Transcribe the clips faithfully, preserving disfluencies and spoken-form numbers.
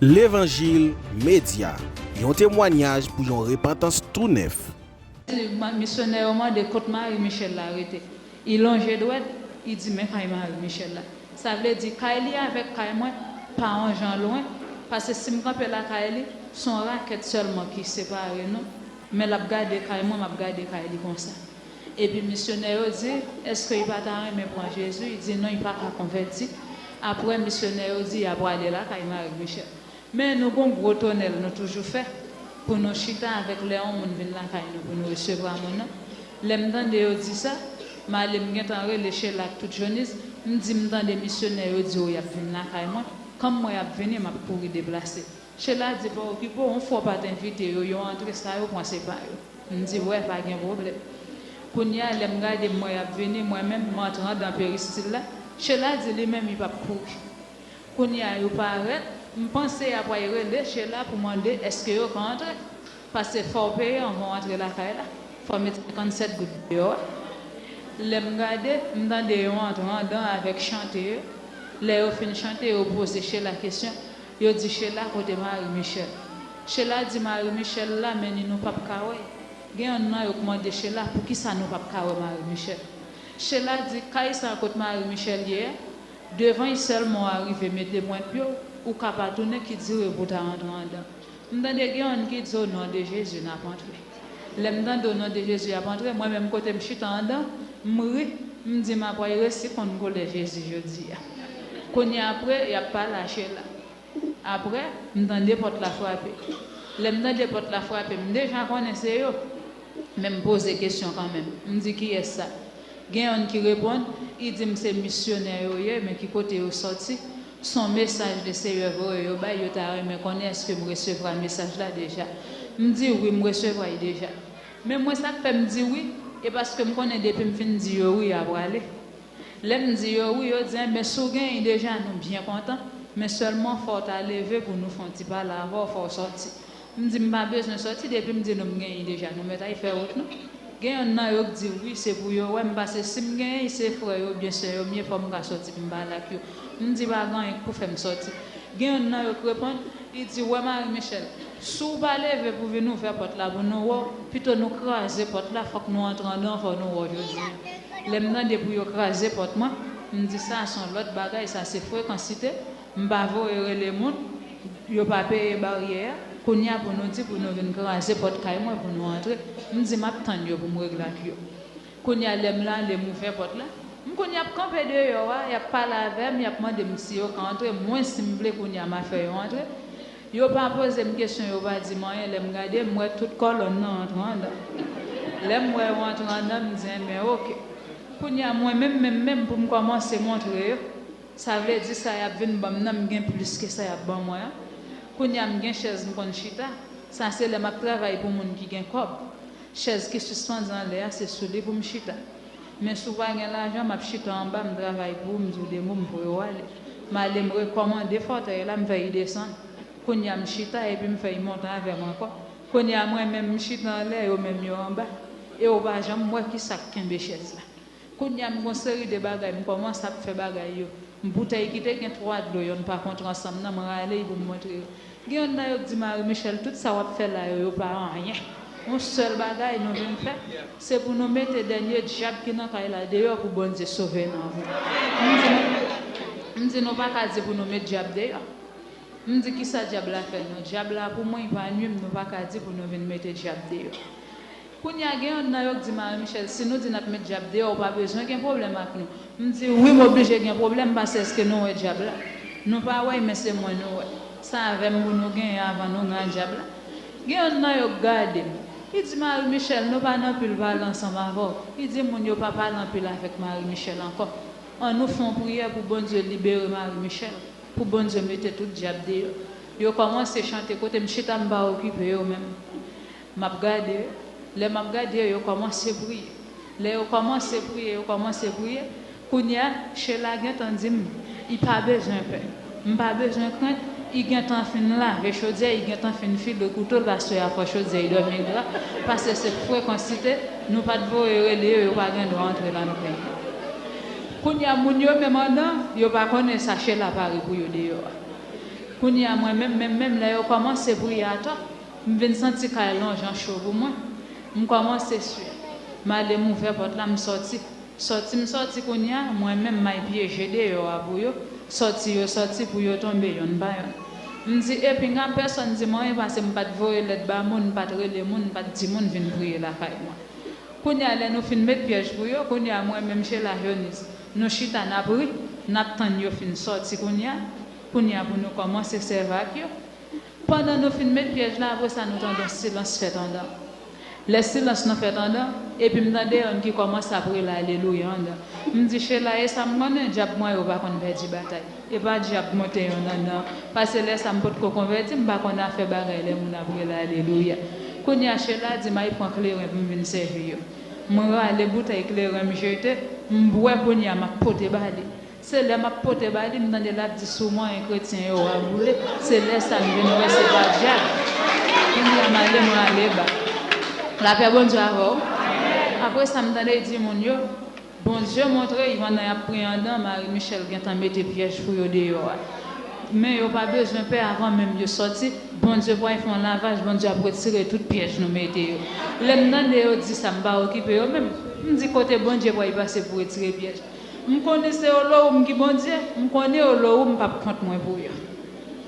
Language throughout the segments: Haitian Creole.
Levanjil Medya, yon temwayaj pou yon repantans tou nèf. Misyonè yo mande kot Mari Michèl la rete. Li lonje dwèt, li di men kay Mari Michèl la. Sa vle di kay li avèk kay mwen pa yon jan lwen, paske si m kanpe lakay li, se yon rakèt sèlman ki separe nou, men l ap gade kay mwen, m ap gade kay li konsa. Epi misyonè yo di, èske li pa ta renmen pran Jezi? Li di non, li pa ka konvèti. Apre misyonè yo di y a prale lakay Mari Michèl. Men nou gon gwo tonèl nou toujou fè pou nou chita avèk lè yon moun vin lakay nou pou nou resevwa moun nan. Lè m tande yo di sa, m ale m gentan rele Chela ak tout Jonis, m di m tande misyonè yo di yo y ap vin lakay mwen, kòm mwen y ap vini m ap kouri deplase. Chela di pa okipe w, yon fwa w pa t envite yo, yo antre sa yo pran se pa yo. M di wè pa gen pwoblèm. Kounye a lè m gade m wè y ap vini, mwen menm m antre andan peristil la, Chela di li menm li p ap kouri. Kounye a yo parèt, m panse y ap pral rele Chela pou mande èske yo ka antre. Paske fò w peye anvan w antre lakay la. Fò w met senkannsèt goud deyò a. Lè m gade, m tande yo antre andan avèk chante yo. Lè yo fin chante, yo poze Chela kesyon. Yo di Chela kote Mari Michèl. Chela di Mari Michèl la men ni nou p ap ka wè l. Gen yonn nan yo k mande Chela poukisa nou p ap ka wè Mari Michèl. Chela di kay sa kot Mari Michèl ye a, devan l sèlman w arive mete pwent pye w, ou ka pa tounen ki dire pou w ta rantre andan. M tande gen yonn ki di o non de Jezi n ap antre. Lè m tande o non de Jezi y ap antre, mwen menm kote m chita andan, m ri, m di m ap pral resi konn koulè Jezi jodi a. Kounye a apre, y ap pale a Chela. Apre, m tande pòt la frape. Lè m tande pòt la frape, m deja konnen se yo. Men m poze kesyon kanmenm. M di kiyès sa? Gen yonn ki reponn, li di m se misyonè yo ye, men ki kote yo sòti? Se yon mesaj Leseyè voye yo bay, yo ta renmen konnen èske m resevwa mesaj la deja. M di wi, m resevwa l deja. Men mwen sa k fè m di wi, e paske m konnen depi m fin di yo wi, y a prale. Lè m di yo wi, yo di enben si w genyen l deja, nou byen kontan, men sèlman fò w ta leve pou nou fè yon ti pale avè w, fò w sòti. M di m pa bezwen sòti, depi m di nou m genyen l deja, nou mèt al fè wout nou. Gen yonn nan yo k di wi, se pou yo wè m, paske si m genyen l, se frè yo oubyen sè yo m ye, fò m ka sòti pou m pale ak yo. M di pa gen anyen k pou fè m sòti. Gen yonn nan yo k reponn, li di wè Mari Michèl, si w pa leve pou vin ouvè pòt la pou nou wè w, pito nou kraze pòt la, fòk nou antre andan, fò nou wè w jodi a. Lè m tande pou yo kraze pòt mwen, m di sa se yon lòt bagay, sa se frekansite. M pa voye rele moun, yo pa peye baryè a. Kounye a pou nou di pou nou vin kraze pòt kay mwen pou nou antre. M di m ap tann yo pou m regle ak yo. Kounye a lè m la, lè m ouvè pòt la, m konn y ap kanpe deyò a, y ap pale avè m, y ap mande m si yo ka antre, mwen si m vle kounye a m a fè yo antre. Yo pa poze m kesyon, yo pa di m anyen, lè m gade, m wè tout kòlòn nan antre andan. Lè m wè yo antre andan, m di enben oke. Kounye a mwen menm, menm, menm pou m kòmanse montre yo. Sa vle di sa y ap vin ban m nan, m gen plis ke sa y ap ban mwen an. Kounye a m gen chèz m konn chita. Sa se lè m ap travay pou moun ki gen kòb. Chèz ki sispann anlè a, se sou li pou m chita. Men si w pa gen lajan, m ap chita anba, m travay pou ou, m di w de mo, m voye w ale. M ale, m rekòmande fòtèy la, m fè li desann. Kounye a m chita epi m fè li monte avè m ankò. Kounye a mwen menm m chita anlè, yo menm yo anba. E w pa janm wè kisa k kenbe chèz la. Kounye a m gon seri de bagay, m kòmanse ap fè bagay yo. M boutèy ki te gen twa dlo, yonn pa kontre ansanm nan, m rale l pou m montre yo. Gen yonn nan yo k di Mari Michèl, tout sa w ap fè la yo, yo pa anyen. Yon sèl bagay nou vin fè, se pou nou mete dènye dyab ki nan kay la deyò pou Bondye sove nou. M di nou, m di nou pa ka di pou nou met dyab deyò. M di kisa dyab la fè nou? Dyab la pou mwen li pa nwi m, nou pa ka di pou nou vin mete dyab deyò. Kounye a gen yonn nan yo k di Mari Michèl, si nou di n ap met dyab deyò, ou pa bezwen gen pwoblèm ak nou. M di wi, m oblije gen pwoblèm, paske èske nou wè dyab la? Nou pa wè l, men se mwen nou wè. Se avè m pou nou genyen avan nou gen ak dyab la. Gen yonn nan yo k gade m. Li di Mari Michèl, nou pa nan pil pale ansanm avè w. Li di moun yo pa pale anpil avèk Mari Michèl ankò. Ann nou fè yon priyè pou Bondye libere Mari Michèl, pou Bondye mete tout dyab deyò. Yo kòmanse chante kote m chita, m pa okipe yo menm. M ap gade yo. Lè m ap gade yo, yo kòmanse priye. Lè yo kòmanse priye, yo kòmanse priye. Kounye a, Chela gentan di m, li pa bezwen pè. M pa bezwen krent, li gentan fin lave chodyè, li gentan fin file kouto l, paske a fè chodyè li dòmi gra, paske se frekansite, nou pa t voye rele yo, yo pa gen dwa antre la nan peyi. Kounye a, moun yo menm andan, yo pa konnen sa Chela pare pou yo deyò a. Kounye a mwen menm, menm, menm lè yo kòmanse priye atò, m vin santi kay lan jan cho pou mwen. M kòmanse swe. M ale m ouvè pòt la, m sòti. Sòti m sòti kounye a, mwen menm m al pyeje deyò a pou yo. Sòti yo sòti pou yo tonbe yonn pa yonn. M di, e pinga pèsonn di m anyen pase m pa t voye lèt ba moun, m pa t rele moun, m pa t di moun vin priye lakay mwen. Kounye a lè nou fin met pyèj pou yo, kounye a mwen menm Sheila Jonis, nou chita n ap ri, n ap tann yo fin sòti kounye a, kounye a pou nou kòmanse sèvi ak yo. Pandan nou fin met pyèj la, apre sa nou tande yon silans fèt andan. Lè silans nan fèt andan, epi m tande yonn ki kòmanse ap rele alelouya andan. M di, Sheila, e sa m konnen, dyab mwen yo pa konn pèdi batay. E pa dyab monte yonn andan. Pase lè sa m potko konvèti, m pa konn afè bagay lè moun ap rele alelouya. Kounye a Sheila di m al pran kleren pou m vin sèvi yo. M rale boutèy kleren m jete, m bwè kounye a m ap pote ba li. Se lè m ap pote ba li, m tande l ap di sou mwen, kretyen yo a boule. Se lè sa m vin wè se pa dyab. Kounye a m ale, mwen ale ba. Lapè Bondye avè w. Apre sa, m tande l di moun yo, Bondye montre y pandan y ap priye andan, Marie Michel gentan mete pyèj pou yo deyò a. Men yo pa bezwen pè, avan menm yo sòti, Bondye pral fè yon lavaj, Bondye ap retire tout pyèj nou mete yo. Lè m tande yo di sa, m pa okipe yo menm. M di kote Bondye pral pase pou retire pyèj. M konnen se Olowoum ki Bondye, m konnen Olowoum p ap kont mwen pou yo.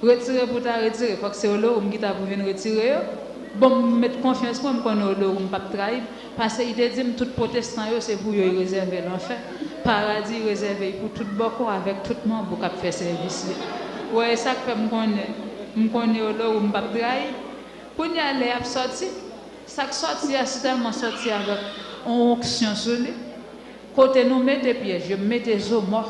Retire pou ta retire, fòk se Olowoum ki ta pou vin retire yo. Bon, m met konfyans mwen, m konnen Olowoum p ap trayi m, pase li te di m tout pwotestan yo se pou yo li rezève lanfè. Paradi li rezève l pou tout bòkò avèk tout manbo k ap fè sèvis li. Ou wè, e sa k fè m konnen, m konnen Olowoum p ap trayi. Kounye a lè y ap sòti, sa k sòti a sitèlman sòti avèk yon onksyon sou li. Kote nou mete pyèj yo, m mete zo mò,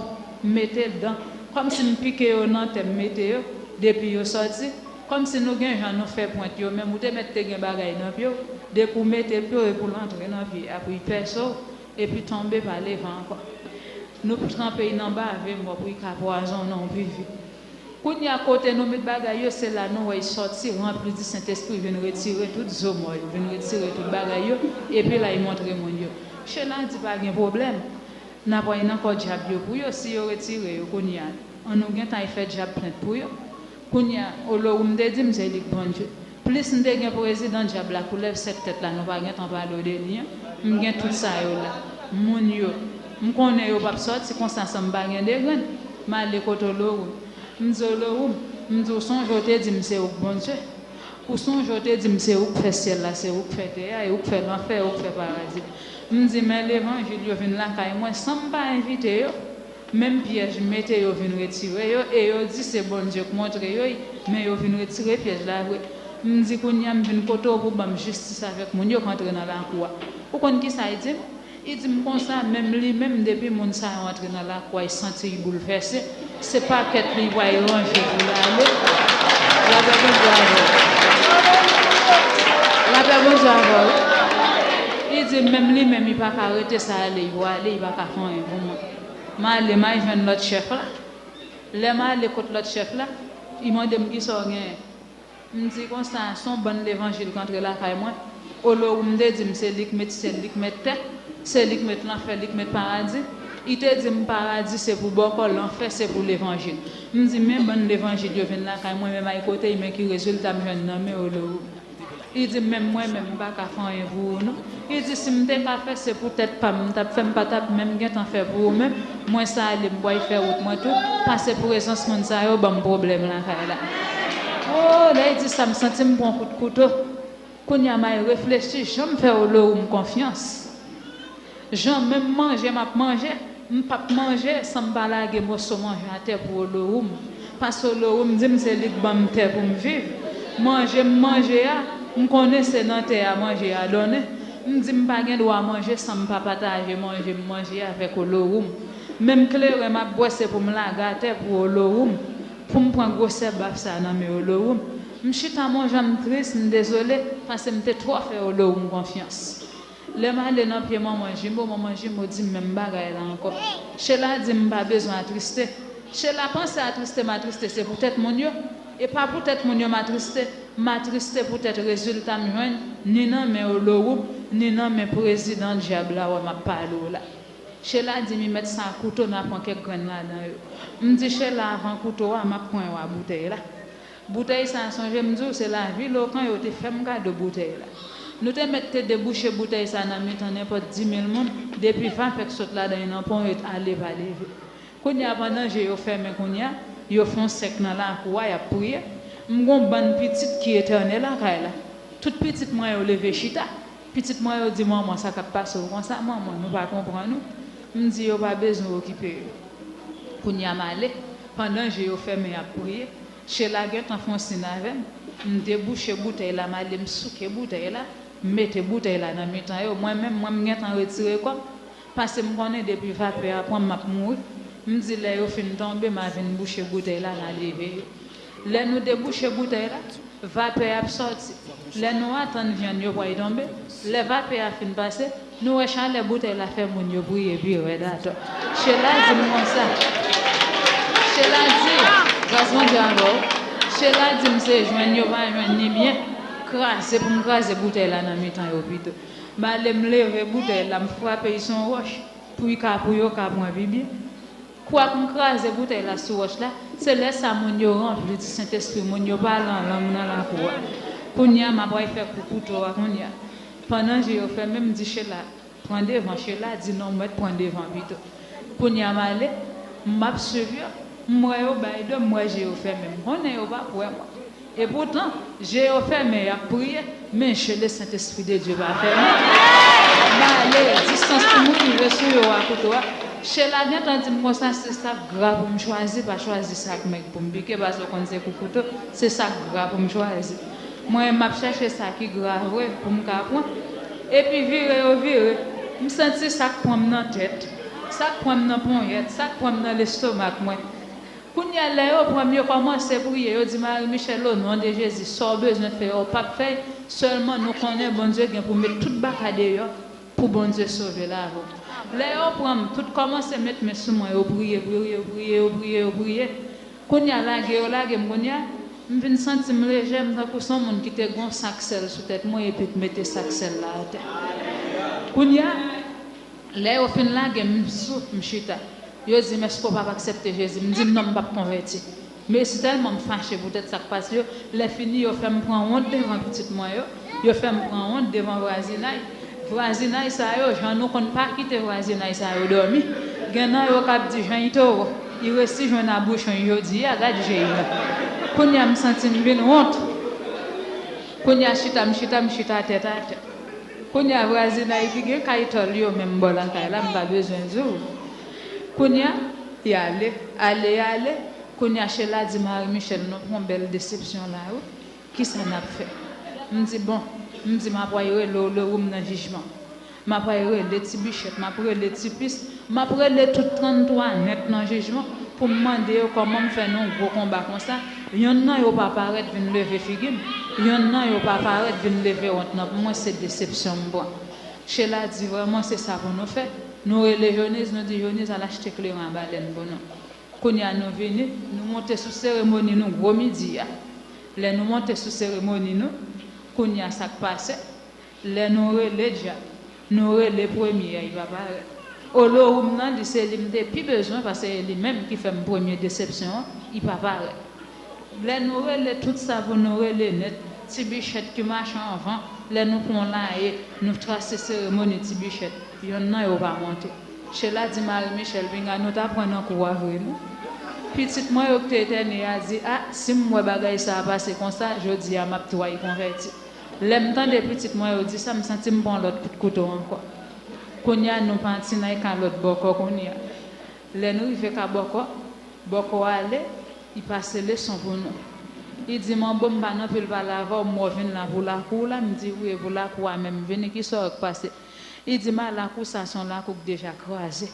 m mete l dan. Kòmsi m pike yo nan tè, m mete yo, depi yo sòti. Kòmsi nou gen jan nou fè pwent yo, menm ou te mèt te gen bagay nan pye w, depi w mete pye w epi w antre nan pye a, pou l pèse w, epi tonbe pa leve ankò. Nou tranpe l nan bave mò pou l ka pwazonnen w pi vit. Kounye a kote nou met bagay yo, se la nou wè y sòti, ranpli di Sentespri, vin retire tout zo mò yo, vin retire tout bagay yo, epi la y montre moun yo. Sheila di pa gen pwoblèm, n ap al nan kò dyab yo pou yo, si yo retire yo kounye a, an nou gentan al fè dyab plent pou yo. Kounye a, Olowoum te di m se li k Bondye. Plis m te gen prezidan dyab la, koulèv sèt tèt la, nou pa gentan pale w de li an. M gen tout sa yo la. Moun yo, m konnen yo p ap sòti konsa san m pa gen de grenn. M ale kote Olowoum. M di Olowoum, m di w sonje w te di m se ou k Bondye. Ou sonje w te di m se ou k fè syèl la, se ou k fè tè a, e ou k fè lanfè, e ou k fè paradi. M di men levanjil yo vin lakay mwen san m pa envite yo. Menm pyèj m mete yo vin retire yo, e yo di se Bondye k montre yo y, men yo vin retire pyèj la vre. M di kounye a m vin kote w pou ban m jistis avèk moun yo k antre nan lakou a. Ou konn kisa y di m? Y di m konsa, menm li menm depi moun sa yo antre nan lakou a, y santi y boulvèse, se pakèt li y pral ranje pou l ale. Lapè Bondye avè w. Lapè Bondye avè w. Y di m menm li menm y pa ka rete sa ale, y pral ale, y pa ka fè anyen pou mwen. M ale, m al jwenn lòt chèf la. Lè m ale kot lòt chèf la, li mande m kisa w genyen. M di konsa, se yon bann levanjil k antre lakay mwen. Olowoum te di m se li k met syèl, li k met tè, se li k met lanfè, li k met paradi. Li te di m paradi se pou bòkò, lanfè se pou levanjil. M di men bann levanjil yo vin lakay mwen, men m al kote y, men ki rezilta m jwenn nan men Olowoum. Li di m menm mwen menm m pa ka fè anyen pou ou non. Li di si m te ka fè se pou tèt pa m m t ap fè, m pa t ap menm gentan fè pou ou menm. Mwen sa ale m pral fè wout mwen tou, pase prezans moun sa yo ban m pwoblèm lakay la. O, lè l di sa m santi m pran kout kouto. Kounye a m al reflechi jan m fè Olowoum konfyans. Jan menm manje m ap manje, m p ap manje san m pa lage moso manje atè pou Olowoum. Paske Olowoum di m se li k ban m tè pou m viv. Manje m manje a, m konnen se nan tè a manje a donnen. M di m pa gen dwa manje san m pa pataje manje m manje avèk Olowoum. Menm kleren m ap bwè se pou m lage atè pou Olowoum, pou m pran gwosè baf sa nan men Olowoum. M chita m on jan m tris, m dezole, paske m te twò fè Olowoum konfyans. Lè m ale nan pye manman Jimo, manman Jimo di m menm bagay la ankò. Sheila di m m pa bezwen atriste. Sheila panse atriste m atriste se poutèt moun yo. E pa poutèt moun yo m atriste. M atriste poutèt rezilta m jwenn ni nan men Olowoum, ni nan men prezidan dyab la wè m ap pale w la. Sheila di m y mèt sa kouto n a pran kèk grenn ladan yo. M di Sheila avan kouto a m ap pran yo a boutèy la. Boutèy sa a, sonje m di w, se lavi Lokan yo te fè m kado boutèy la. Nou te mèt te debouche boutèy sa a nan mitan nenpòt di mil moun, depi vapè k sot ladan l nan pon yo t ale pa leve. Kounye a, pandan je yo fèmen kounye a, yo fè yon sèk nan lakou a, y ap priye. M gen yon bann pitit ki entène lakay la. Tout pitit mwen yo leve chita. Pitit mwen yo di, "Manman, sa k ap pase w konsa, manman, nou pa konprann ou." M di, "Yo pa bezwen okipe yo." Kounye a, m ale, pandan je yo fèmen, y ap priye. Shela gentan fè yon siy avè m. M debouche boutèy la, m ale, m souke boutèy la, m mete boutèy la nan mitan yo. Mwen menm, mwen, m gentan retire kò m, paske m konnen depi vapè a pran m, m ap mouri. M di, "Lè yo fin tonbe, m a vin bouche boutèy la, m a leve yo." Lè nou debouche boutèy la, vapè ap sòti. Lè nou atann vyann yo pral tonbe, lè vapè a fin pase, nou wè chalè boutèy la fè moun yo priye pi rèd atò. Shela di m konsa. Shela di, gras Bondye avè w. Shela di m se jwenn yo pa jwenn ni byen kraze pou m kraze boutèy la nan mitan yo pito. M ale m leve boutèy la, m frape l sou yon wòch pou l ka, pou yo ka pran pi byen. Kwak m kraze boutèy la sou wòch la, se lè sa moun yo ranpli di Sentespri, moun yo pale an lang nan lakou a. Kounye a, m ap pral fè kou kouto a kounye a. Pandan je yo fèmen, m di Shela, "Pran devan." Shela di, "Non, m mèt pran devan pito." Kounye a, m ale, m ap swiv yo, m wè yo bay do, m wè je yo fèmen. M konnen yo p ap wè mwen. Epoutan, je yo fèmen, y ap priye, men je le Saint-Esprit de Dieu pa fèmen. M ale, distans pou m rive sou yo a kouto a. Shela gentan di m konsa, "Se sa k gra pou m chwazi, pa chwazi sa k mèg pou m pike, paske w konn se kou kouto, se sa k gra pou m chwazi." Mwen, m ap chèche sa ki gra vre pou m ka pran. Epi vire yo vire, m santi sa k pran m nan tèt, sa k pran m nan ponyèt, sa k pran m nan lestomak mwen. Kounye a, lè yo pran m, yo kòmanse priye, yo di, "Marie Michèle, o non de Jezi, sa w bezwen fè a, w p ap fè l, sèlman nou konnen Bondye gen pou met tout bagay deyò pou Bondye sove lavi w." Lè yo pran m, tout kòmanse met men sou mwen, yo priye, priye, priye, yo priye, yo priye. Kounye a, lage yo lage m, kounye a, m vin santi m lejè, m tankou se yon moun ki te gen yon sak sèl sou tèt mwen epi k mete sak sèl la atè. Kounye a, lè yo fin lage m, m sou, m chita. Yo di m, "Èske w p ap aksepte Jezi?" M di, "Non, m p ap konvèti." Men si tèlman m fache poutèt sa k pase yo, lè fini yo fè m pran wont devan pitit mwen yo, yo fè m pran wont devan vwazinay. Vwazinay sa yo, jan nou konn pa kite vwazinay sa yo dòmi. Gen nan yo k ap di, "Jan Itoro, i resi jwenn abouchon jodi a, gad je l la." Kounye a m santi m vin wont. Kounye a chita, m chita, m chita tèt atè. Kounye a vwazinay ki gen kay tòl yo menm bò lakay la, m pa bezwen di w. Kounye a, y ale, ale, y ale. Kounye a Shela di, "Marie Michèle, nou pran bèl desepsyon la wi. Kisa n ap fè?" M di, "Bon," m di, "m ap pral rele w, le ou m nan jijman. M ap pral rele Ti Bichèt, m ap rele Ti Pis, m ap rele tout tranntwa nèt nan jijman pou m mande yo kòman m fè nan yon gwo konba konsa, yonn nan yo pa parèt vin leve figi m, yonn nan yo pa parèt vin leve wont nan pou mwen, se desepsyon m pran." Shela di, "Vrèman, se sa pou nou fè." Nou rele Joniz, nou di, "Joniz, al achte kleren a balèn pou nou." Kounye a nou vini, nou monte sou seremoni nou gwo midi a. Lè nou monte sou seremoni nou, kounye a sa k pase, lè nou rele dja, nou rele premye a, li pa parèt. Olowoum nan, li se li m te pi bezwen, paske se li menm ki fè m premye desepsyon an, li pa parèt. Lè nou rele tout sa pou nou rele nèt, Ti Bichèt ki mache anvan, lè nou pran laye, nou trase seremoni Ti Bichèt, yonn nan yo pa monte. Shela di, "Marie Michèle, pinga nou ta pran nan kou a vre, non." Pitit mwen yo ki te etène a di, "A, si m wè bagay sa a pase konsa, jodi a m ap tway konvèti." Lè m tande pitit mwen yo di sa, m santi m pran lòt kout kouto ankò. Kounye a, nou pati nan kalòt bòkò kounye a. Lè nou rive ka bòkò, bòkò ale, li pase leson pou nou. Li di, "Manbo, m pa nan anpil pale avè w, m wè w vin la pou lakou w la." M di, "Wi, e pou lakou a menm m vini, kisa w wè k pase?" Li di, "Ma, lakou sa se yon lakou k deja kraze."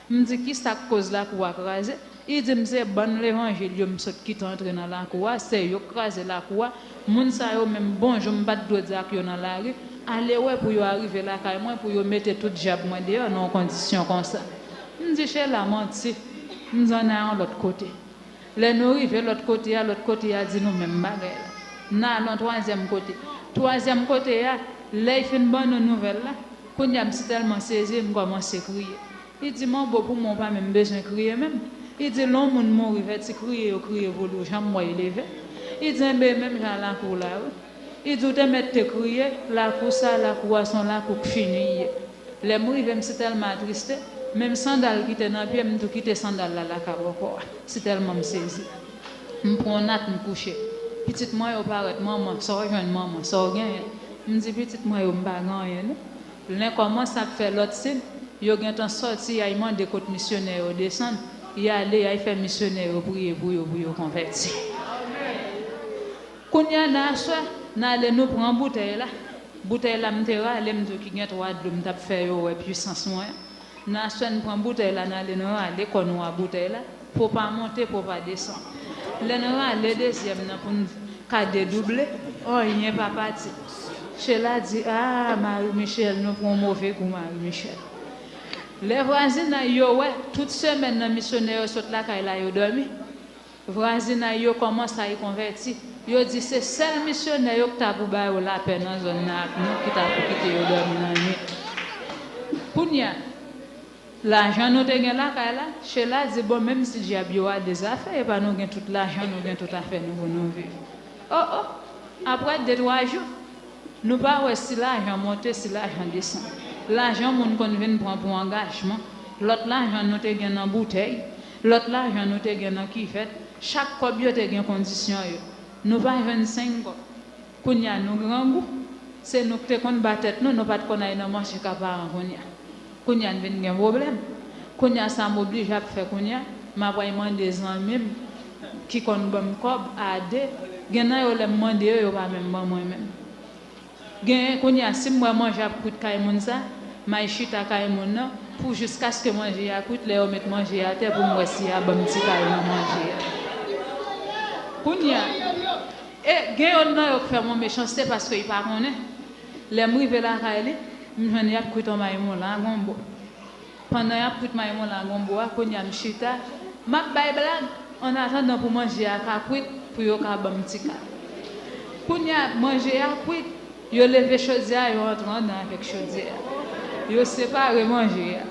M di, "Kisa k koz lakou a kraze?" Li di m, "Se bann levanjil yo m sot kite antre nan lakou a, se yo k kraze lakou a. Moun sa yo menm, bonjou m pa t dwe di ak yo nan lari. Ale wè pou yo arive lakay mwen, pou yo mete tout djab mwen deyò nan yon kondisyon konsa." M di, "Shela, manti." M di, "Ann al yon lòt kote." Lè nou rive lòt kote a, lòt kote a di nou menm bagay la. N al yon twazyèm kote. Twazyèm kote a, lè y fin ban nou nouvèl la, kounye a m si tèlman sezi, m kòmanse kriye. Li di, "Manbo, pou mwen, w pa menm bezwen kriye menm." Li di, "Lè yon moun mouri, vèti kriye yo kriye pou li, w janm wè y leve?" Li di, enben, menm jan lakou la, wi. Li di, ou te mèt te kriye, lakou sa, lakou a se yon lakou k fini l ye. Lè m rive, m si tèlman atriste, menm sandal ki te nan pye m, m tou kite sandal la lakay bòkò a. Si tèlman m sezi. M pran yon nat, m kouche. Pitit mwen yo parèt, manman, sa w jwenn, manman, sa w genyen? M di, pitit mwen yo, m pa gen anyen, non. Lè kòmanse ap fè lòt siy, yo gentan sòti, y al mande kot misyonè yo desann, y ale, y al fè misyonè yo priye pou yo, pou yo konvèti. Kounye a, nan aswè, n ale, nou pran boutèy la. Boutèy la, m te rale, m di w ki gen twa dlo, m t ap fè yo wè pwisans mwen an. Nan aswè, n pran boutèy la, n ale, n rale kò nou a boutèy la. Po pa monte, po pa desann. Lè n rale dezyèm nan pou n ka dedouble, anyen pa pati. Sheila di, a, Marie Michelle, nou pran move gou, Marie Michelle. Lè vwazinay yo wè, tout semèn nan misyonè yo sot lakay la, yo dòmi. Vwazinay yo kòmanse al konvèti. Yo di se sèl misyonè yo ki ta pou ba yo lapè nan zòn nan ak nou ki ta pou kite yo dòmi nan nwit. Kounye a, lajan nou te gen lakay la, Sheila di, bon, menm si dyab yo ale, zafè, epa nou gen tout lajan, nou gen tout afè nou pou nou viv. O, o, apre de twa jou, nou pa wè si lajan monte, si lajan desann. Lajan moun konn vin pran pou angajman. Lòt lajan nou te gen nan boutèy. Lòt lajan nou te gen nan kivèt. Chak kòb yo te gen kondisyon yo. Nou pa jwenn senk kòb. Kounye a nou grangou. Se nou ki te konn ba tèt nou, nou pa t konn al nan mache ka paran kounye a. Kounye a n vin gen pwoblèm. Kounye a sa m oblije ap fè kounye a, m ap al mande zanmi m ki konn ban m kòb a de. Gen nan yo lè m mande yo, yo pa menm ban mwen menm. Gen kounye a si m wè manje ap kwit kay moun sa, m al chita kay moun nan pou jiskaske manje a kwit, lè yo met manje a atè pou m wè si y a ban m ti kal nan manje a. Kounye a, e gen yonn nan yo k fè m yon mechanste paske li pa konnen. Lè m rive lakay li, m jwenn y ap kwit yon maymon lagonbo. Pandan y ap kwit maymon lagonbo a, kounye a m chita, m ap bay blag, annatandan pou manje a ka kwit, pou yo ka ban m ti kal. Kounye a, manje a kwit, yo leve chodyè a, yo antre anndan avèk chodyè a. Yo separe manje a.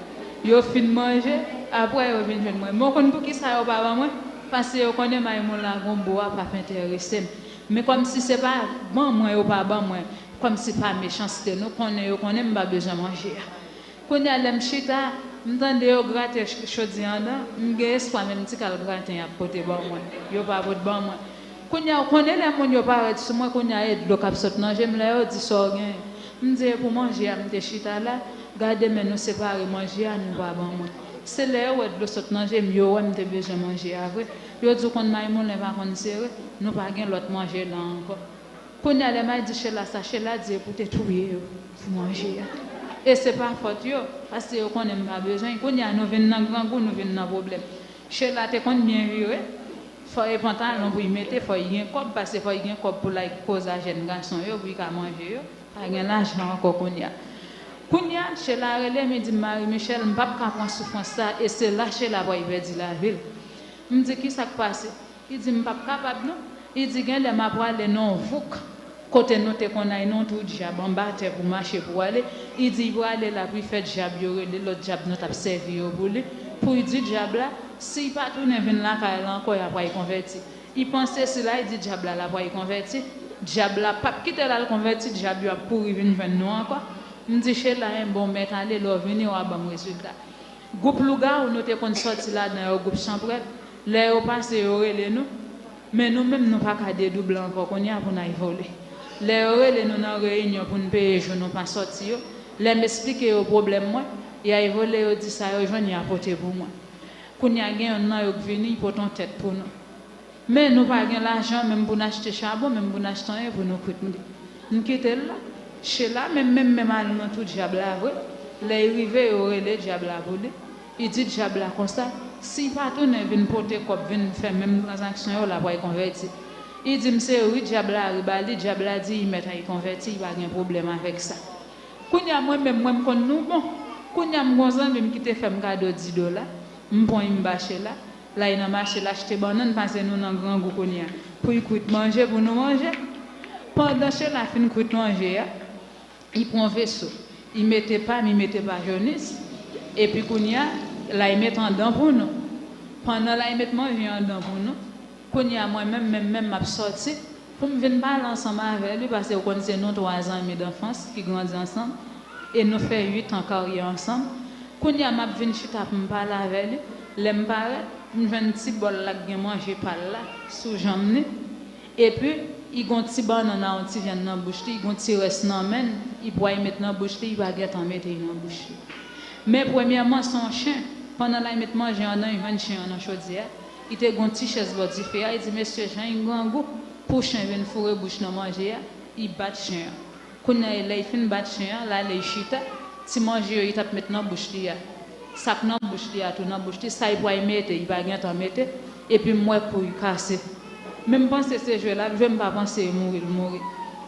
Yo fin manje, apre yo vin jwenn mwen. Men w konn poukisa yo pa ban mwen? Paske yo konnen maymon lagonbo a p ap enterese m. Men kòmsi se pa ban mwen yo pa ban mwen, kòmsi pa mechanste, nou konnen yo konnen m pa bezwen manje a. Kounye a, lè m chita, m tande yo grate ch-, chodyè anndan, m gen espwa menm ti kal graten y ap pote ban mwen, yo pa pot ban mwen. Kounye a, ou konnen lè moun yo parèt sou mwen, kounye a, e dlo k ap sot nan je m, lè yo di sa w genyen. M di, e pou manje a m te chita la, gade men nou separe manje a, nou pa ban mwen. Se lè yo wè dlo sot nan je m, yo wè m te bezwen manje a vre. Yo di, ou konn may moulen pa konn sere, nou pa gen lòt manje la ankò. Kounye a, lè m al di Sheila sa, Sheila di, e pou te touye yo pou manje a. E se pa fòt yo, paske yo konnen m pa bezwen. Kounye a, nou vin nan grangou, nou vin nan pwoblèm. Sheila te konn byen vire, fò e pantalon pou y mete, fò y gen kòb, paske fò y gen kòb pou l al koze a jèn gason yo, pou y ka manje yo. Pa gen lajan ankò kounye a. Kounye a, Sheila rele m, li di m, Marie Michelle, m p ap ka pran soufrans sa, e se la Sheila pral pèdi lavi l. M di, kisa k pase? Li di, m p ap kapab non. Li di, gen lè m ap prale nan yon vouk, kote nou te konn al nan yon twou dyab anba tè pou mache pou ale. Li di, l prale la pou l fè dyab yo rele lòt dyab nou t ap sèvi yo pou li, pou l di dyab la, si l pa tounen vin lakay la ankò, y ap pral konvèti. Li panse si l al di dyab la, l ap pral konvèti, dyab la p ap kite l al konvèti, dyab yo ap kouri vin jwenn nou ankò. M di, Sheila, enben w mèt ale, lè w vini, w a ban m rezilta. Gwoup lougawou nou te konn sòti ladan yo, gwoup chanpwèl, lè yo pase, yo rele nou, men nou menm, nou pa ka dedouble ankò kounye a pou n al vole. Lè yo rele nou nan reyinyon pou n peye jou nou pa sòti yo, lè m esplike yo pwoblèm mwen, y al vole, yo di sa yo jwenn, y a pote pou mwen. Kounye a, gen yonn nan yo k vini, y pote yon tèt pou nou. Men nou pa gen lajan menm pou n achte chabon, menm pou n achte anyen pou nou kwit li. M kite l la. Sheila menm, menm, menm al nan twou dyab la vre. Lè l rive, yo rele dyab la pou li. Li di dyab la konsa, si l pa tounen vin pote kòb, vin fè menm tranzaksyon yo, l ap pral konvèti. Li di m se ri dyab la ri ba li, dyab la di li mèt al konvèti, li pa gen pwoblèm avèk sa. Kounye a, mwen menm, mwen, m konn nou bon. Kounye a, m gon zanmi m ki te fè m kado dis dola. M pran, m ba Sheila. L al nan mache, l achte bannann, paske nou nan grangou kounye a. Pou l kwit manje, pou nou manje. Pandan Sheila fin kwit manje a, li pran veso. Li mete pa m, li mete pa Jonis. Epi kounye a, l al met anndan pou nou. Pandan l al met manje anndan pou nou, Kounye a, mwen menm, menm, menm, m ap sòti pou m vin pale ansanm avè li, paske ou konn se nou twa zanmi danfans ki grandi ansanm, e nou fè uit an karyè ansanm. Kounye a, m ap vin chita pou m pale avè li. Lè m parèt, m jwenn ti bòl la k gen manje pa l la sou janm li. Epi, li gon ti bannann ak yon ti vyann nan bouch li, li gon ti rès nan men l, li pway met nan bouch li, li pa gentan mete l nan bouch li. Men premyèman, se yon chen. Pandan l al met manje an nan, li jwenn chen an nan chodyè a. Li te gon ti chèz bò dife a, li di, "Mesye, chen an grangou." Pou chen vin foure bouch nan manje a, li bat chen an. Kounye a, lè li fin bat chen an, l ale li chita, ti manje yo li t ap met nan bouch li a, sa k nan bouch li a tou nan bouch li, sa li pway mete, li pa gentan mete, epi m wè kou li kase. Men m panse se jwe l ap jwe, m pa panse li mouri, l mouri.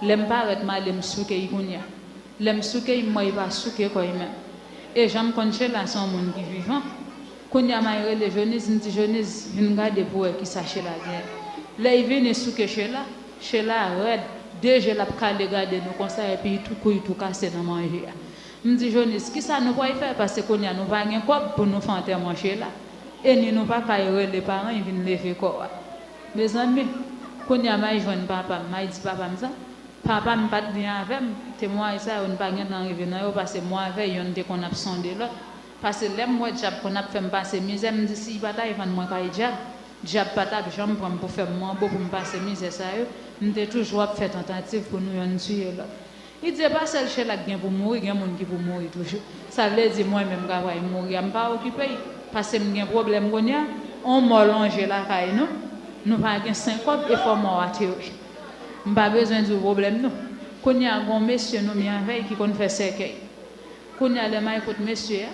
Lè m parèt, m ale m souke li kounye a. Lè m souke li, m wè li pa souke kò li menm. E jan m konn Sheila, se yon moun ki vivan. Kounye a, m al rele Jonis, m di, "Jonis, vin gade pou w wè kisa Sheila genyen." Lè li vini souke Sheila, Sheila rèd, de je l ap kale gade nou konsa, epi li tou kou, li tou kase nan manje a. M di, "Jonis, kisa nou pral fè? Paske kounye a nou pa gen kòb pou nou fè antèman Sheila. E ni nou pa ka rele paran l vin leve kò a." Mezanmi, kounye a, m al jwenn papa m, m al di papa m sa. Papa m pa t byen avè m. Temwayaj sa yo, n pa gentan rive nan yo, paske mwen avè l, yonn te konn ap sonde lòt. Paske lè m wè dyab konn ap fè m pase mizè, m di, "Si li pa t al vann mwen kay dyab, dyab pa t ap janm pran m pou fè m manbo pou m pase mizè sa yo." M te toujou ap fè tantativ pou nou yonn tiye lòt. Li di, "E pa sèl Sheila k gen pou mouri, gen moun ki pou mouri toujou." Sa vle di, mwen menm, m ka pral mouri a, m pa okipe l, paske m gen pwoblèm kounye a. On mò lonje lakay nou, nou pa gen senkòb, e fò mò a tere. M pa bezwen di w pwoblèm nou. Kounye a, gon mesye nou mi avè l ki konn fè sèkèy. Kounye a, lè m al kot mesye a,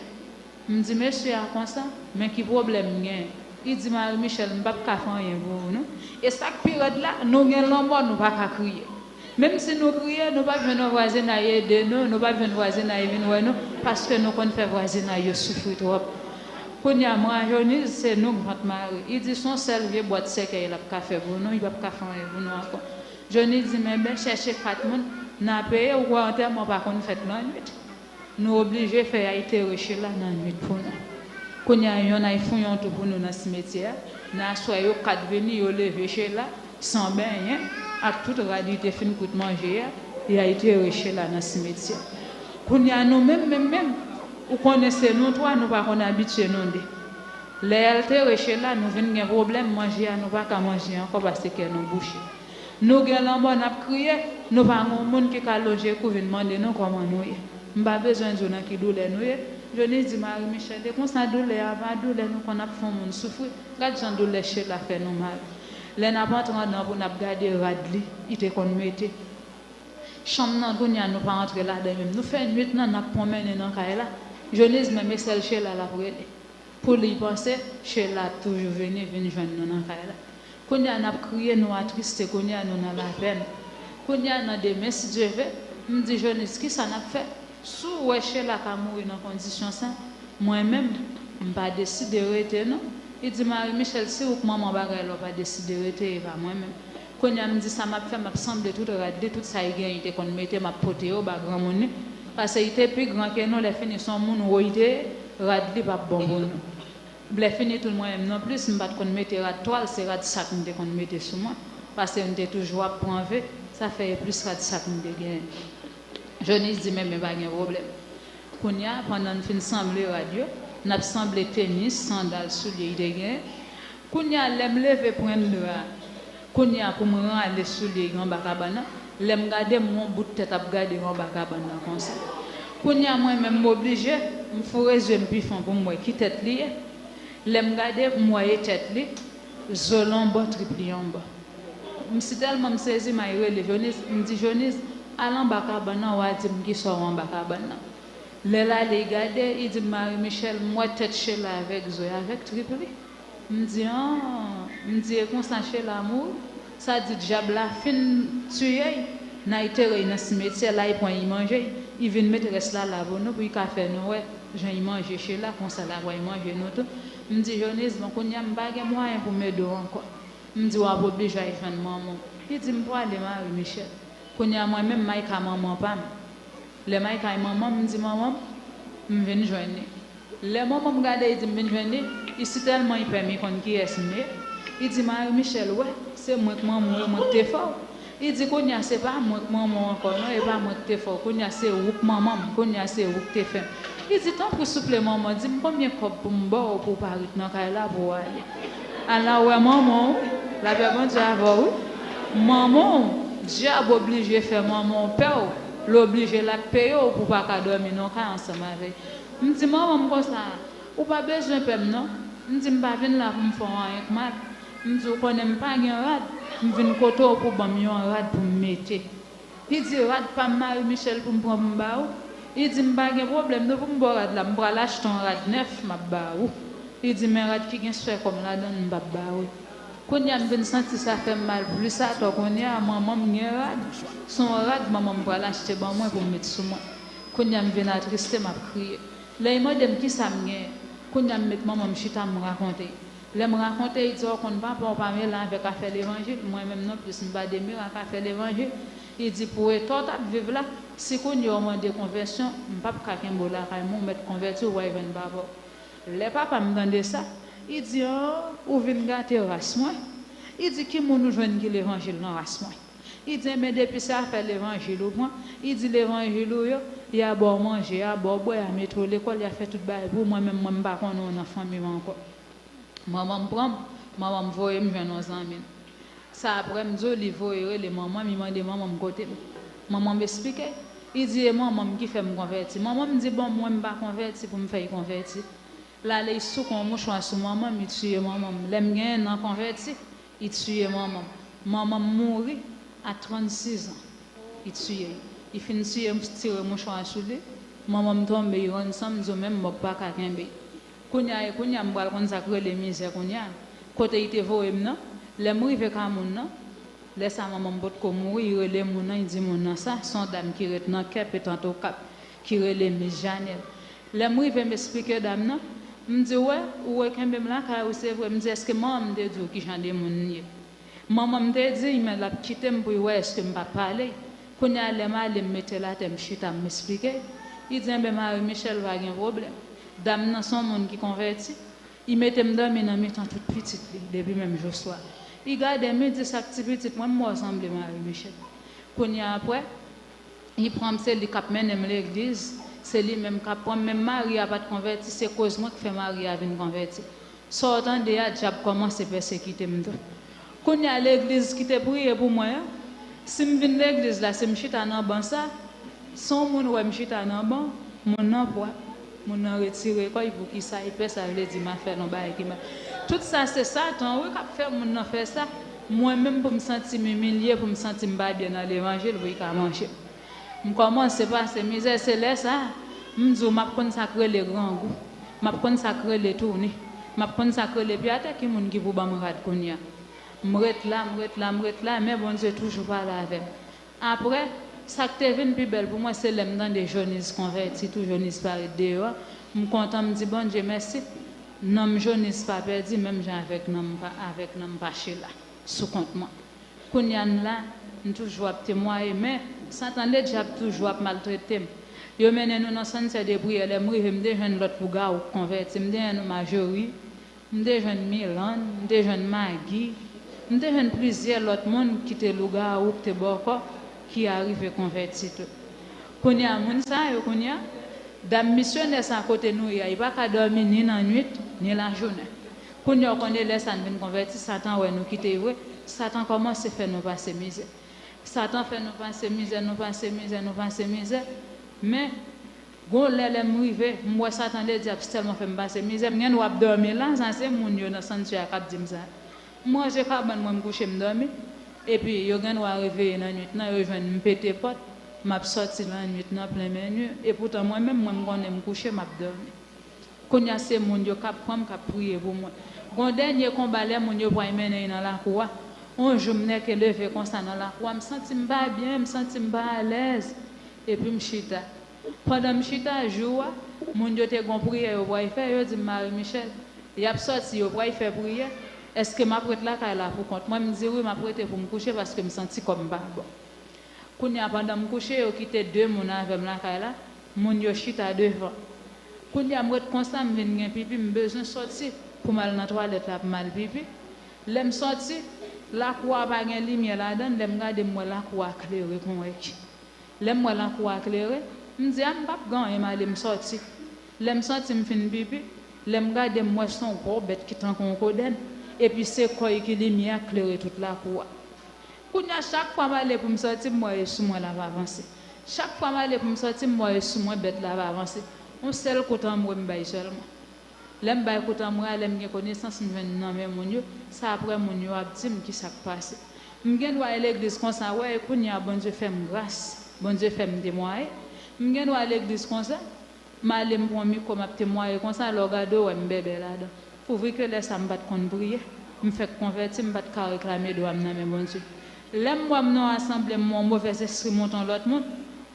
m di mesye a konsa, "Men ki pwoblèm m genyen?" Li di, "Marie Michelle, m p ap ka fè anyen pou ou, non." E sa k pi rèd la, nou gen lanmò, nou pa ka kriye. Menm si nou kriye, nou p ap jwenn yon vwazinay ede nou, nou p ap jwenn vwazinay vin wè nou, paske nou konn fè vwazinay yo soufri twòp. Kounye a, m rajeuni, se nou k vant mare. Li di, "Se yon sèl vye bwat sèkèy l ap ka fè pou nou, li p ap ka fè anyen pou nou ankò." Jonis di, "Men, ben, chèche kat moun, n a peye, ou wè antèman pa konn fèt lannwit." Nou oblije fè y al tere Sheila nan nwit pou nou. Kounye a, yonn al fouye yon tou pou nou nan simetyè a. Nan aswè, yo kat vini, yo leve Sheila, san benyen, ak tout rad li te fin kout manje a, y al tere Sheila nan simetyè. Kounye a, nou menm, menm, menm, ou konnen se nou twa, nou pa konn abitye nou de. Lè y al tere Sheila, nou vin gen pwoblèm, manje a, nou pa ka manje ankò paske kè nou bouche. Nou gen lanmò, n ap kriye, nou pa gen yon moun ki ka lonje kou vin mande nou kòman nou ye. M pa bezwen di w nan ki doulè nou ye. Jonis di, "Marie Michelle, e konsa doulè a pa doulè nou konn ap fè yon moun soufri. Gad jan doulè Sheila fè nou mal." Lè n ap antre anndan pou n ap gade rad li, li te konn mete. Chanm nan, kounye a, nou pa antre ladan menm. Nou fè nwit nan, n ap pwonmennen nan kay la. Jonis menm, e sèl Sheila l ap rele. Pou li, panse Sheila ap toujou vini, vin jwenn nou nan kay la. Kounye a, n ap kriye, nou atriste, kounye a, nou nan lapèn. Kounye a, nan demen, si Dye ve, m di, "Jonis, kisa n ap fè? Si w wè Sheila ka mouri nan kondisyon sa, mwen menm, m pa deside rete, non." Li di, "Marie Michelle, si ou k manman bagay la, w pa deside rete, e pa mwen menm." Kounye a, m di, "Sa m ap fè, m ap sanble tout rad li, tout sa li genyen, li te konn mete, m ap pote yo ba granmoun li." Paske li te pi gran ke nou, lè fini, se yon moun wo li te ye, rad li p ap bon pou nou. Lè fini tou, mwen menm non plis, m pa t konn mete rad twal, se rad sak m te konn mete sou mwen. Paske m te toujou ap pran ve, sa fè e plis rad sak m te genyen. Jonis di, "Men, men, pa gen pwoblèm." Kounye a, pandan n fin sanble rad yo, n ap sanble tenis, sandal, soulye li te genyen. Kounye a, lè m leve pran dlo a, kounye a, pou m rale soulye yo anba kabann nan, lè m gade, m wè yon bout tèt ap gade m anba kabann nan konsa. Kounye a, mwen menm, m oblije, m foure zye m pi fon pou m wè ki tèt li ye. Lè m gade, m wè e tèt li, zo l yon bò, trip li yon bò. M si tèlman m sezi, m al rele Jonis, m di, "Jonis, al anba kabann nan, w a di m kisa w wè anba kabann nan." Lè l ale, li gade, li di m, "Marie Michelle, m wè tèt Sheila avèk zo l, avèk trip li." M di, "An," m di, "E konsa Sheila mouri?" Sa di dyab la fin tiye l, n al tere l nan simetyè, la li pran l, li manje l, li vin met rès la la pou nou, pou li ka fè nou wè jan li manje Sheila, konsa l ap pral manje nou tou. M di, "Jonis, bon, kounye a m pa gen mwayen pou m ede w ankò." M di, "W ap oblije al jwenn manman w." Li di m, "Pwale, Marie Michelle." Kounye a, mwen menm, m al ka manman pa m. Lè m al kay manman m, m di, "Manman m, m vin jwenn li." Lè manman m gade, li di m vin jwenn li, li si tèlman li pè m, li konn kiyès m ye. Li di, Marie Michelle, wè, se mwen k manman w, e mwen k te fè w. Li di, kounye a, se pa mwen k manman w ankò, non, e pa mwen k te fè w. Kounye a, se ou k manman m, kounye a, se ou k te fè m. Li di, tanpri, souple, manman, di m konbyen kòb pou m ba w pou w pa ret nan kay la pou w ale. Al la wè manman w, lapè Bondye avè w, wi. Manman w, dyab oblije fè manman w pè w, l oblije l ap peye w pou w pa ka dòmi nan kay ansanm avè l. M di, manman m konsa, ou pa bezwen pè m non. M di, m pa vin la pou m fè w anyen k mal. M di, ou konnen m pa gen rad, m vin kote w pou ban m yon rad pou m mete. Li di, rad pa m, Marie Michelle, pou m pran pou m ba ou? Li di, m pa gen pwoblèm non, pou m ba w rad la, m pral achte yon rad nèf, m ap ba ou. Li di, men rad ki gen swè kò m ladan l, m p ap ba ou. Kounye a, m vin santi sa fè m mal plis atò. Kounye a, manman m gen rad. Se yon rad manman m pral achte ban mwen pou m met sou mwen. Kounye a, m vin atriste, m ap kriye. Lè l mande m kisa m genyen, kounye a, m met manman m chita, m rakonte. Lè m rakonte, li di, w konn papa w pa mele avèk afè levanjil, mwen menm non plis, m pa demele ak afè levanjil. Li di, pou eta w t ap viv la, si kounye a w mande konvèsyon, m p ap ka kenbe w lakay mwen, ou mèt konvèti, ou pral jwenn papa w. Lè papa m tande sa, li di, an, ou vin gate ras mwen. Li di, ki moun ou jwenn ki levanjil nan ras mwen? Li di, enben, depi se afè levanjil ou pran, li di, levanjil ou yo, y a ba w manje, y a ba w bwè, y a mete w lekòl, y a fè tout bagay pou ou, mwen menm, mwen, m pa konnen w nan fanmi m ankò. Manman m pran m, manman m voye m jwenn yon zanmi l. Sa apre m di w, li voye rele manman m, li mande manman m kote m. Manman m esplike, li di, e manman m ki fè m konvèti. Manman m di, bon, mwen, m pa konvèti pou m fè l konvèti. L ale, li souke yon mouchwa sou manman m, li tiye manman m. Lè m gen ennan konvèti, li tiye manman m. Manman m mouri a trannsis an. Li tiye l. Li fin tiye, tire mouchwa a sou li. Manman m tonbe, li rann san, m di w menm, mò k pa ka kenbe. Kounye a, e kounye a, m pral konn sa k rele mizè kounye a. Kote li te voye m nan, lè m rive ka moun nan, lè sa manman m potko mouri, li rele moun nan, li di moun nan sa, se yon dam ki ret nan Kèp, etan Tokap, ki rele Mis Janèl. Lè m rive, m esplike dam nan, m di, wè, ou rekenbe m lakay ou, se vre. M di, èske manman m te di w ki jan de moun m ye? Manman m te di, men l ap kite m pou l wè èske m p ap pale. Kounye a, lè m ale, m mete l atè, m chita, m esplike. Li di, enben, Marie Michelle, pa gen pwoblèm. Dam nan se yon moun ki konvèti. Li mete m dòmi nan mitan tout pitit li, depi menm jou swa. Li gade m, li di, sa k ti pitit mwen, m wè w sanble Marie Michelle. Kounye a, apre, li pran m, se li k ap mennen m legliz, se li menm k ap pran m. Menm mari a pa t konvèti, se koz mwen k fè mari a vin konvèti. Sa w tande a, dyab kòmanse pèsekite m tou. Kounye a, legliz ki te priye pou mwen an, si m vin legliz la, si m chita nan ban sa, si yon moun wè m chita nan ban, moun nan pwòp, moun nan retire kò l, poukisa l pè, sa vle di m ap fè l yon bagay ki mal. Tout sa, se Satan, wi, k ap fè moun nan fè sa. Mwen menm, pou m santi m imilye, pou m santi m pa byen nan levanjil, pou l ka manje m. M kòmanse pase mizè, se lè sa a, m di w, m ap konn sa k rele grangou, m ap konn sa k rele touni, m ap konn sa k rele pye atè, ki moun ki pou ban m rad kounye a? M ret la, m ret la, m ret la, men Bondye toujou pale avè m. Apre, sa k te vin pi bèl pou mwen, se lè m tande Joniz konvèti tou, Joniz parèt deyò a. M kontan, m di Bondye mèsi. Nanm Joniz pa pèdi, menm jan avèk nanm pa, avèk nanm pa Sheila, sou kont mwen. Kounye a n la, n toujou ap temwaye, men Satan ledyab toujou ap maltrete m. Yo mennen nou nan sant de priyè, lè m rive, m te jwenn lòt lougawou k konvèti, m te jwenn Majori, m te jwenn Milann, m te jwenn Magi, m te jwenn plizyè lòt moun ki te lougawou, k te bòkò, ki arive konvèti tou. Kounye a, moun sa yo, kounye a, dam misyonè sa kote nou ye a, li pa ka dòmi ni nan nwit, ni lajounen. Kounye a, w konnen lè sa n vin konvèti, Satan wè nou kite vre, Satan kòmanse fè nou pase mizè. Satan fè nou pase mizè, nou pase mizè, nou pase mizè. Men, gon lè, lè m rive, m wè Satan ledyab tèlman fè m pase mizè, m gen dwa ap dòmi la, sa se moun yo nan santyè a k ap di m sa. M ranje kabann mwen, m kouche, m dòmi. Epi, yo gen dwa reveye nan nwit lan, yo jwenn m pete pòt, m ap sòti nan nwit lan plen men ni. Epoutan, mwen menm, mwen, m konnen m kouche, m ap dòmi. Kounye a, se moun yo k ap pran m, k ap priye pou mwen. Gon dènye konba, lè moun yo pral mennen l nan lakou a. On jou, m nèke leve konsa nan lakou a, m santi m pa byen, m santi m pa alèz. Epi m chita. Pandan m chita, jou a, moun yo te gon priyè yo pral fè, yo di m, Marie Michelle, y ap sòti, yo pral fè priyè. Èske m ap ret lakay la pou kont mwen? M di wi, m ap rete pou m kouche, paske m santi kò m pa bon. Kounye a, pandan m kouche, yo kite de moun avè m lakay la, moun yo chita devan. Kounye a, m ret konsa, m vin gen pipi, m bezwen sòti pou m al nan twalèt la, pou m al pipi. Lè m sòti, lakou a pa gen limyè ladan l, lè m gade m wè lakou a klere kon wè ki. Lè m wè lakou a klere, m di a m p ap gen anyen, m ale m sòti. Lè m sòti m fin pipi, lè m gade m wè se yon gwo bèt ki tankou yon kodèn, epi se kò l ki limyè a k klere tout lakou a. Kounye a chak fwa m ale pou m sòti m wè e sou mwen l ap avanse. Chak fwa m ale pou m sòti m wè e sou mwen bèt la ap avanse. Yon sèl kout anmwe m bay sèlman. Lè m bay kout anmwe a, lè m gen konesans m jwenn nan men moun yo, se aprè moun yo ap di m kisa k pase. M gen dwa al legliz konsa, wè, e kounye a Bondye fè m gras, Bondye fè m temwaye. M gen dwa al legliz konsa, m ale m pran mikwo m ap temwaye konsa, lè w gade w wè m bèbè ladan. Pouvri ke lè sa m pa t konn priye, m fèk konvèti, m pa t ka reklame dwa m nan men Bondye. Lè m wè m nan yon asanble m wè yon movèzespri monte yon lòt moun,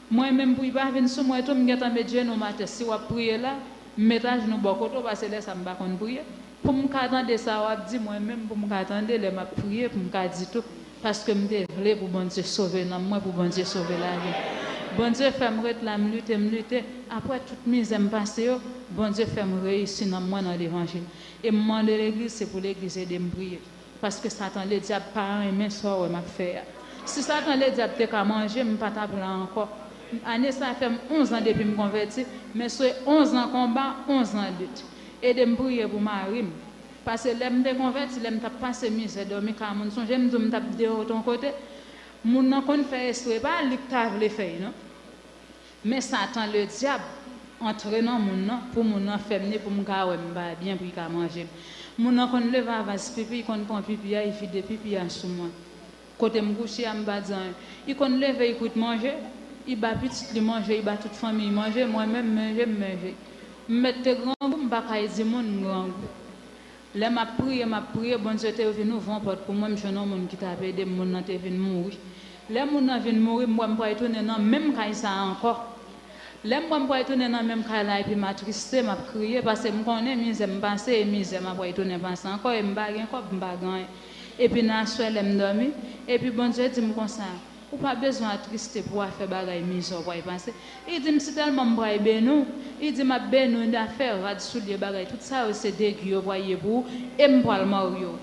mwen menm pou l pa vin sou mwen tou, m gentan met jenou m atè. Si w ap priye la, m met ajnou bò kote w, paske lè sa m pa konn priye. Pou m ka tande sa w ap di, mwen menm pou m ka tande lè m ap priye, pou m ka di tou. Paske m te vle pou Bondye sove nanm mwen, pou Bondye sove lavi m. Bondye fè m ret la, m lite, m lite. Aprè tout mizè m pase yo, Bondye fè m reyisi nanm mwen nan levanjil. E m mande legliz, se pou legliz ede m priye. Paske Satan Ledyab pa renmen sa w wè m ap fè a. Si Satan Ledyab te ka manje m, m pa t ap la ankò. Ane sa fè m onz an depi m konvèti, men se onz an konba, onz an lit. Ede m priye pou mari m. Paske lè m te konvèti, lè m t ap pase mizè, dòmi kay moun, sonje m di w m t ap deyò yon kote, moun nan konn fè espre, pa li k ta vle fè l non. Men Satan Ledyab antre nan moun nan pou moun nan fè m ni pou m ka wè m pa byen pou l ka manje m. Moun nan konn leve a vaz pipi, li konn pran pipi a, li vide pipi a sou mwen. Kote m kouche a, m pa di anyen. Li konn leve, li kwit manje, li ba pitit li manje, li ba tout fanmi l manje, mwen menm manje, m manje. M mèt te grangou, m pa kay di moun m grangou. Lè m ap priye, m ap priye, Bondye te vin ouvri yon pòt pou mwen, m jwenn yon moun ki t ap ede m, moun nan te vin mouri. Lè moun nan vin mouri, m wè m pral tounen nan menm kay sa a ankò. Lè m wè m pral tounen nan menm kay la epi m atriste, m ap kriye, paske m konnen mizè m pase e mizè m ap pral tounen pase ankò e m pa gen kòb, m pa gen anyen. Epi nan aswè lè m dòmi, epi Bondye di m konsa, ou pa bezwen atriste pou afè bagay mizè w pral pase. Li di m, sitèlman m pral beni w, li di m ap beni w dafè, rad, soulye, bagay, tout sa yo se degi yo pral ye pou ou, e m pral marye w.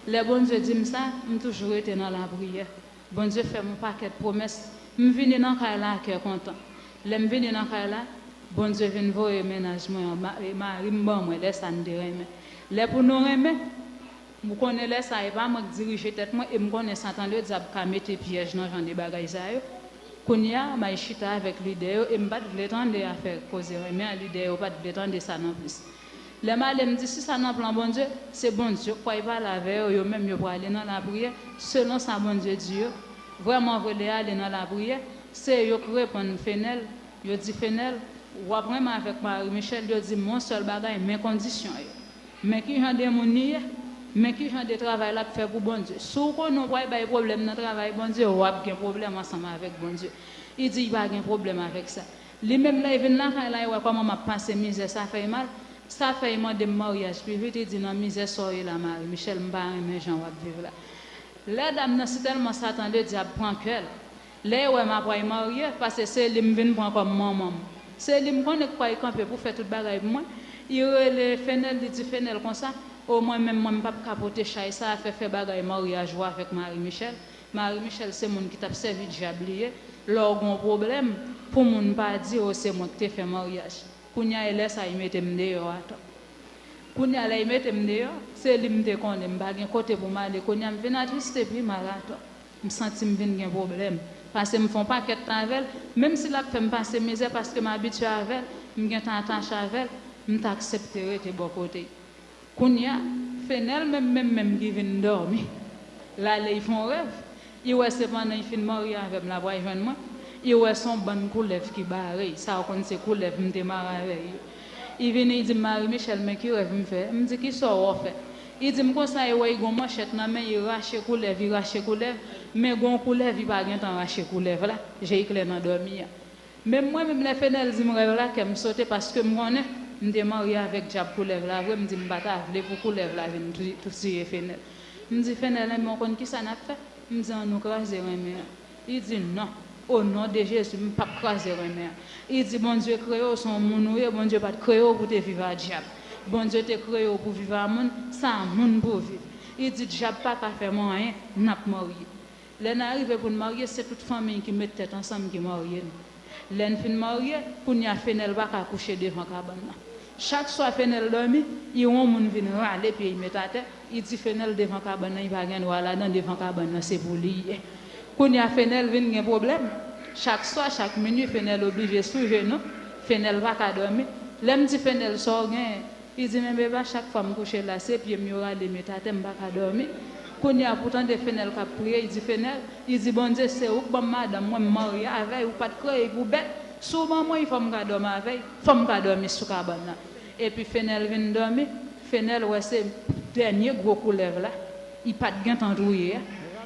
Lè Bondye di m sa, m toujou rete nan lapriyè. Bondye fè m yon pakèt pwomès, m vini nan kay la a kè kontan. Lè m vini nan kay la, Bondye vin voye mennaj mwen an, ma- mari m ban mwen, lè sa n te renmen. Lè pou nou renmen, ou konnen lè sa a, e pa mwen k dirije tèt mwen, e m konnen Satan Ledyab ka mete pyèj nan jan de bagay sa yo. Kounye a, m al chita avèk lidè yo, e m pa t vle tande afè koze renmen an, lidè yo pa t vle tande sa non plis. Lè m ale, m di, si sa nan plan Bondye, se Bondye k pral pale avè yo, yo menm yo prale nan lapriyè, selon sa Bondye di yo. Vrèman vre, lè y ale nan lapriyè, se yo k reponn Fenèl, yo di Fenèl, w ap renmen avèk Marie Michel, yo di m yon sèl bagay, men kondisyon yo. Men ki jan de moun li ye, men ki jan de travay l ap fè pou Bondye. Si w konnen w pral bay pwoblèm nan travay Bondye, w ap gen pwoblèm ansanm avèk Bondye. Li di l pa gen pwoblèm avèk sa. Li menm lè l vin lakay la, l wè kòman m ap pase mizè, sa fè l mal. Sa fè l mande m maryaj pi vit, li di nan mizè sa w ye la, Marie Michel, m pa renmen jan w ap viv la. Lè dam nan, sitèlman Satan Ledyab pran kè l, lè l wè m ap pral marye, paske se li m vin pran kòm manman m. Se li m konnen k pral kanpe pou fè tout bagay pou mwen. Li rele Fenèl, li di Fenèl konsa, o mwen menm, mwen m p ap ka pote chay sa a, fè, fè bagay maryaj ou avèk Marie Michel. Marie Michel se moun ki t ap sèvi dyab li ye. Lè w gen yon pwoblèm, pou moun pa di, o se mwen k te fè maryaj. Kounye a, e lè sa a, li mete m deyò atò. Kounye a, lè li mete m deyò, se li m te konnen, m pa gen kote pou m ale. Kounye a, m vin atriste pi mal atò. M santi m vin gen pwoblèm. Paske m fè yon pakèt tan avè l, menm si l ap fè m pase mizè, paske m abitye avè l, m gentan atache avè l, m t aksepte rete bò kote l. Kounye a, Fenèl menm, menm, menm ki vin dòmi, l ale, li fè yon rèv. Li wè se pandan li fin marye avè m, l ap pral jwenn mwen. Li wè se yon bann koulèv ki bare l. Sa w konn se koulèv m te mare avè l yo. Li vini, li di m, Marie Michel, men ki rèv m fè. M di, kisa w wè w fè? Li di m konsa, li wè li gen yon manchèt nan men l, li rache koulèv, li rache koulèv. Men gen yon koulèv, li pa gentan rache koulèv la. Je l klè nan dòmi a. Menm mwen menm, lè Fenèl di m rèv la, kè m sote, paske m konnen m te marye avèk dyab koulèv la vre, m di m pa ta vle pou koulèv la vin tou- tou tiye Fenèl. M di, Fenèl, enben, w konn kisa n ap fè? M di, ann nou kraze renmen an. Li di, non, o non de Jezi, m p ap kraze renmen an. Li di, Bondye kreye w, se yon moun ou ye, Bondye pa t kreye w pou te viv a dyab. Bondye te kreye w pou viv a moun, se a moun pou w viv. Li di, dyab pa ka fè mwen anyen, n ap marye. Lè n arive pou n marye, se tout fanmi n ki met tèt ansanm ki marye n. Lè n fin marye, kounye a Fenèl pa ka kouche devan kabann nan. Chak swa Fenèl dòmi, li wè yon moun vin rale pye l met atè, li di Fenèl devan kabann nan, li pa gen dwa ladan, devan kabann nan se pou li ye. Kounye a Fenèl vin gen pwoblèm. Chak swa, chak minui, Fenèl oblije sou jenou, Fenèl pa ka dòmi. Lè m di Fenèl sa w genyen, li di men beba, chak fwa m kouche la, se pye m yo rale met atè, m pa ka dòmi. Kounye a pou tande Fenèl k ap priye, li di Fenèl, li di Bondye se ou k ban m madanm mwen, m marye avè l, ou pa t kreye l pou bèt. Si w ban mwen l, fò m ka dòmi avè l, fò m ka dòmi sou kabann nan. Epi Fenèl vin dòmi, Fenèl wè se dènye gwo koulèv la, li pa t gentan touye a.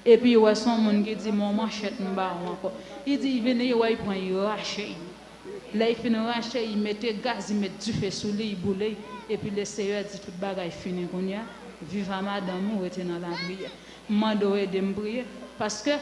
Epi li wè se yon moun ki di men yon manchèt m ba w ankò. Li di li vini, li wè li pran, li rache l. Lè li fin rache, li mete gaz, li met dife sou li, li boule l. Epi Leseyè di tout bagay fini kounye a. Viv a madanm ou, rete nan lapriyè. M mande w ede m priye. Paske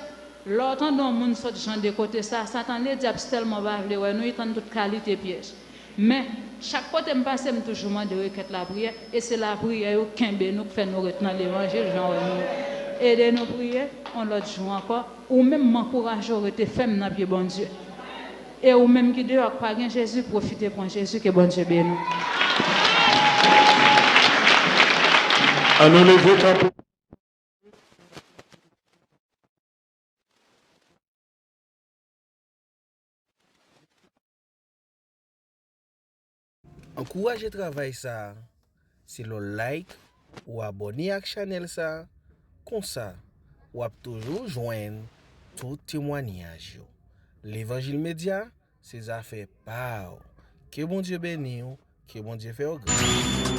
lè w tande yon moun sot jan de kote sa, Satan ledyab sèlman pa vle wè nou, li tann tout kalite pyèj. Men, chak kote m pase, m toujou mande rekèt lapriyè, e se lapriyè yo kenbe nou, k fè nou ret nan levanjil, jan w wè nou ye. Ede nou priye, yon lòt jou ankò, ou menm m ankouraje w rete fèm nan pye Bondye. E ou menm ki deyò k pa gen Jezi, pwofite pran Jezi, ke Bondye beni w. Ann nou leve kanpe. Ankouraje travay sa a, se lè w like, ou abòne ak chanèl sa a, konsa, w ap toujou jwenn tout temwanyaj yo. Levanjil Medya, se zafè pa w. Ke Bondye beni w, ke Bondye fè w gras.